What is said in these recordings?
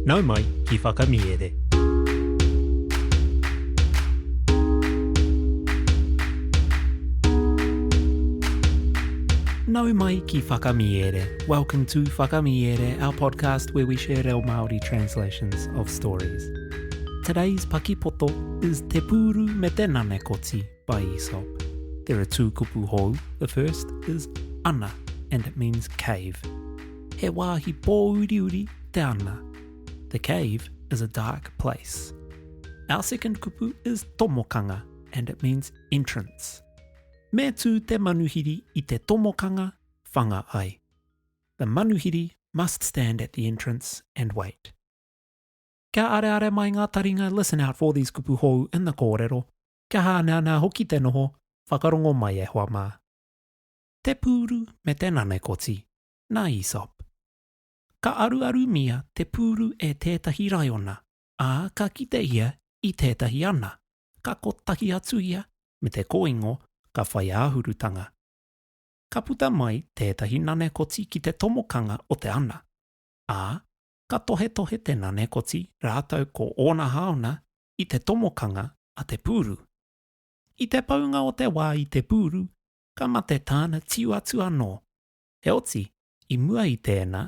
Nau mai ki Whakamiere. Nau mai ki Whakamiere. Welcome to Whakamiere, our podcast where we share reo Māori translations of stories. Today's pakipoto is Te Pūru me te Nanekoti by Aesop. There are two kupu hou. The first is ana, and it means cave. He wāhi pōuriuri te ana. The cave is a dark place. Our second kupu is tomokanga, and it means entrance. Me tū te manuhiri i te tomokanga whanga ai. The manuhiri must stand at the entrance and wait. Kia areare mai ngā taringa listen out for these kupu hou in the kōrero. Kia hāneanea hoki te noho, whakarongo mai e hoa mā. Te pūru me te nanekoti, nā Aesop. Ka aruarumia te pūru e tētahi raiona, ā, ka kite ia i tētahi ana, ka kotahi atu ia me te kōingo ka whai āhurutanga. Ka puta mai tētahi nanekoti ki te tomokanga o te ana, ā, ka tohetohe te nanekoti rātou ko ōna haona i te tomokanga a te pūru. I te paunga o te wā i te pūru, ka mate tāna tiu atu anō. Heoti, i mua i tēnā,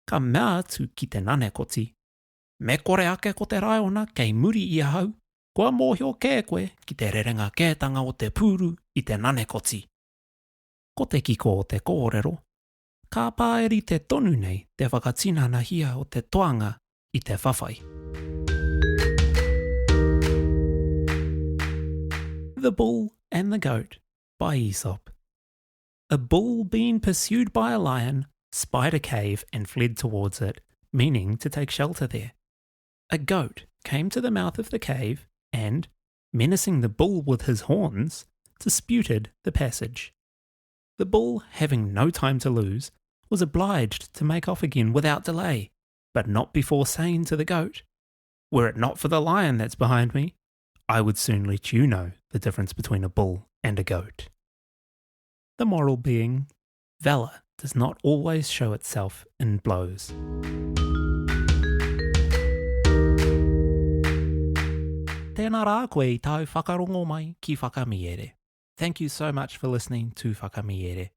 ka mea atu ki te nanekoti, Me kore ake ko te raiona kei muri i ahau, kua mōhio kē koe ki te rerenga kētanga o te pūru i te nanekoti. Ko te kiko o te kōrero, ka pāerite tonu nei te whakatinanahia o te toanga i te whawhai. The Bull and the Goat by Aesop. A bull being pursued by a lion spied a cave and fled towards it, meaning to take shelter there. A goat came to the mouth of the cave and, menacing the bull with his horns, disputed the passage. The bull, having no time to lose, was obliged to make off again without delay, but not before saying to the goat, Were it not for the lion that's behind me, I would soon let you know the difference between a bull and a goat. The moral being, valour does not always show itself in blows. Tēnā rā koe i tāu whakarongo mai ki Whakamiere. Thank you so much for listening to Whakamiere.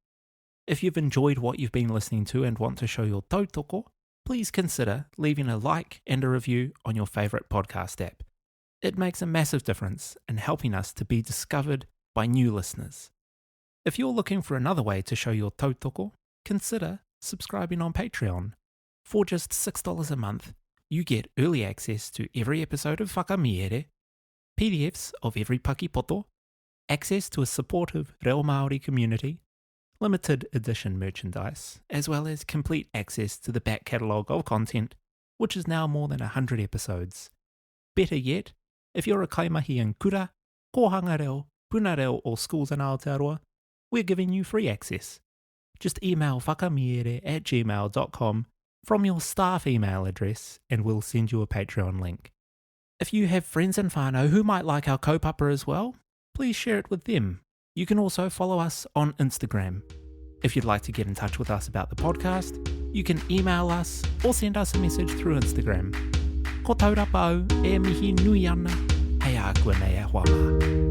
If you've enjoyed what you've been listening to and want to show your tautoko, please consider leaving a like and a review on your favourite podcast app. It makes a massive difference in helping us to be discovered by new listeners. If you're looking for another way to show your tautoko, consider subscribing on Patreon. For just $6 a month, you get early access to every episode of Whakamiere, PDFs of every pakipoto, access to a supportive Reo Māori community, limited edition merchandise, as well as complete access to the back catalogue of content, which is now more than 100 episodes. Better yet, if you're a kaimahi in kura, kōhanga reo, puna reo or schools in Aotearoa, we're giving you free access. Just email whakamiere at gmail.com from your staff email address and we'll send you a Patreon link. If you have friends and whānau who might like our kaupapa as well, please share it with them. You can also follow us on Instagram. If you'd like to get in touch with us about the podcast, you can email us or send us a message through Instagram. Ko Taurapa au e mihi nui ana, hei ākuanei e hoa mā.